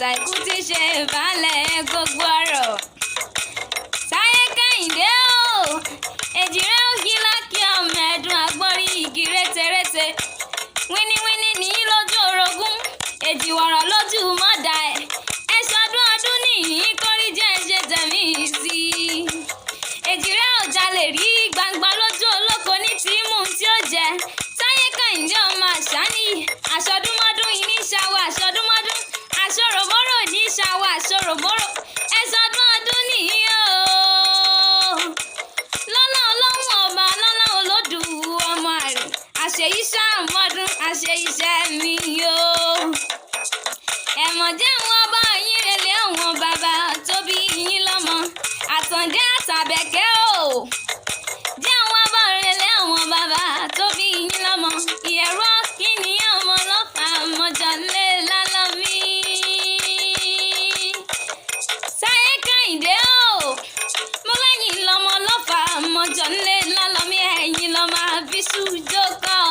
Àtàìkú tí ṣe ìbálẹ̀ gbogbo ọ̀rọ̀. Táyé Kẹ́hìndé o, èjìrẹ́ ògì lákì ọmọ ẹ̀dùn àgbọ̀nrín igi rétérété. Wíníwíní ní lójú orogún, èjìwọ̀rọ̀ lójú mọ́dà ẹ̀. Ẹ ṣọdún ọdún nìyí kórí jẹ́ ṣe tẹ̀mí sí i. Èjìrẹ́ ò jalè rí gbangba lójú olóko ní tìímù tí ó jẹ. Táyé Kẹ́hìndé ọmọ Àṣàní, àṣọdúnmọ́dún yìí ní ṣàwọ̀ àṣọdúnmọ́dún, àṣọròmọ́rò ní ṣàwọ̀ àṣọròmọ́rò. Ẹ ṣọdún ọdún nìyí o. Lọ́lá Ọlọ́run ọba, lọ́lá Olódù ọmọ àrè, àṣeyí ṣàmọ́dún, àṣeyíṣẹ́ mi o. Ẹ̀mọ̀ jẹ́ wọn bá yín relé àwọn bàbá tó bí yín lọ́mọ, Àtàndé àtàbẹ̀kẹ́ o. Jẹ́ wọn bá relé àwọn bàbá tó bí yín lọ́mọ, ìyẹ̀rọ kíni ọmọ lọ́fà mọ́jọ lé lálọ́mí. Táyé Kẹ́hìndé o, mo lẹ́yìn lọ́mọ lọ́fà mọ́jọ lé lálọ́mí, ẹ̀yìn lọ́mọ àbísú jókòó.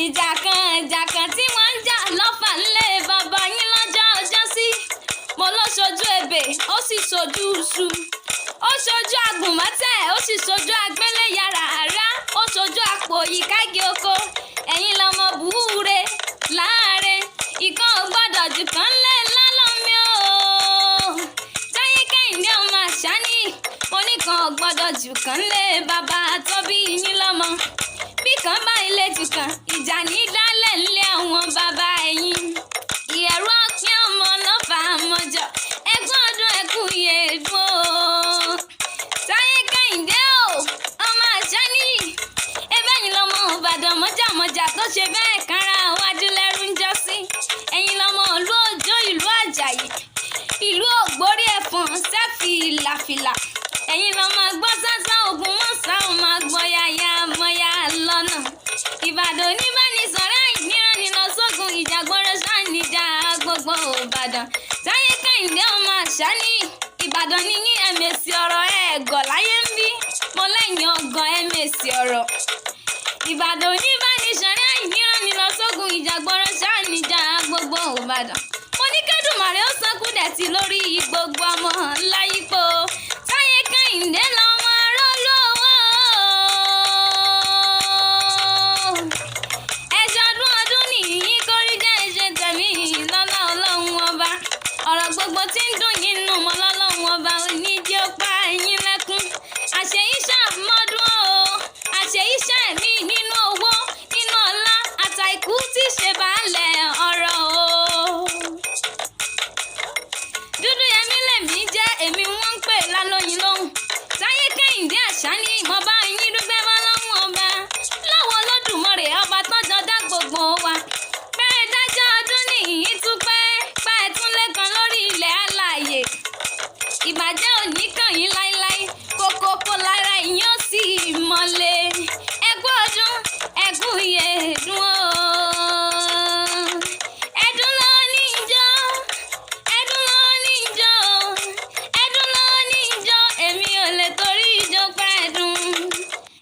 Ìjà kan ìjà kan tí wọ́n ń jà lọ́fà ńlẹ̀ bàbá yín lọ́jọ́ ọjọ́sí. Mo ló ṣojú ebè, ó sì ṣojú iṣu. Ó ṣojú agùnmọ́tẹ̀, ó sì ṣojú agbélé yàrá àrá. Ó ṣojú àpò ìkági oko. Ẹ̀yin lọmọ búure láàrin. Ìkan ò gbọ́dọ̀ jù kan lé lálọ́mí o. Táyé Kẹ́hìndé ọmọ Àṣàní, mo ní kan ò gbọ́dọ̀ jù kan lé bàbá tó bí yín lọ́mọ. Bí kan bá ilé jù kan, ìjà ní dálẹ̀ ńlé àwọn bàbá ẹ̀yìn. Ìyẹ̀rú ọ̀kín ọmọ lọ́fà mọ́jọ, ẹkún ọdún ẹkún yèédún o. Táyé Kẹ́hìndé o, ọmọ Àṣàní, ẹbẹ́yìn lọmọ Ìbàdàn mọ́jàmọ́jà tó ṣe bẹ́ẹ̀ kára wájú lẹ́rú ń jọ́sí. Ẹ̀yin lọmọ ìlú Òjó, ìlú Àjàyí, ìlú Ògbórí ẹ̀fọ̀n sẹ́fìlàfìlà. Ẹ̀yin lọmọ gbọ́ sásá ogun mọ́sá ọmọ gbọ́ yáyá mọ́yá lọ́nà. Ìbàdàn oníbánisọ̀rọ̀ àìníran ni lọ sógun ìjàgbọ́rọ̀ sáníjà gbogbo Ìbàdàn. Táyé Kẹ́hìndé ọmọ Àṣàní, Ìbàdàn ní yín ẹ̀mẹ̀sì ọ̀rọ̀ ẹ̀gọ́ láyé ń bí. Mo lẹ́yìn ọgàn ẹ̀mẹ̀sì ọ̀rọ̀. Ìbàdàn oníbánisọ̀rọ̀ àìníran ni lọ sógun ìjàgbọ́rọ̀ sáníjà gbogbo Ìbàdàn. Mo ní kẹ́dùmarè ó san kúdẹ̀tì lórí gbogbo ọmọ láyípo. Táyé Kẹ́hìndé lọ.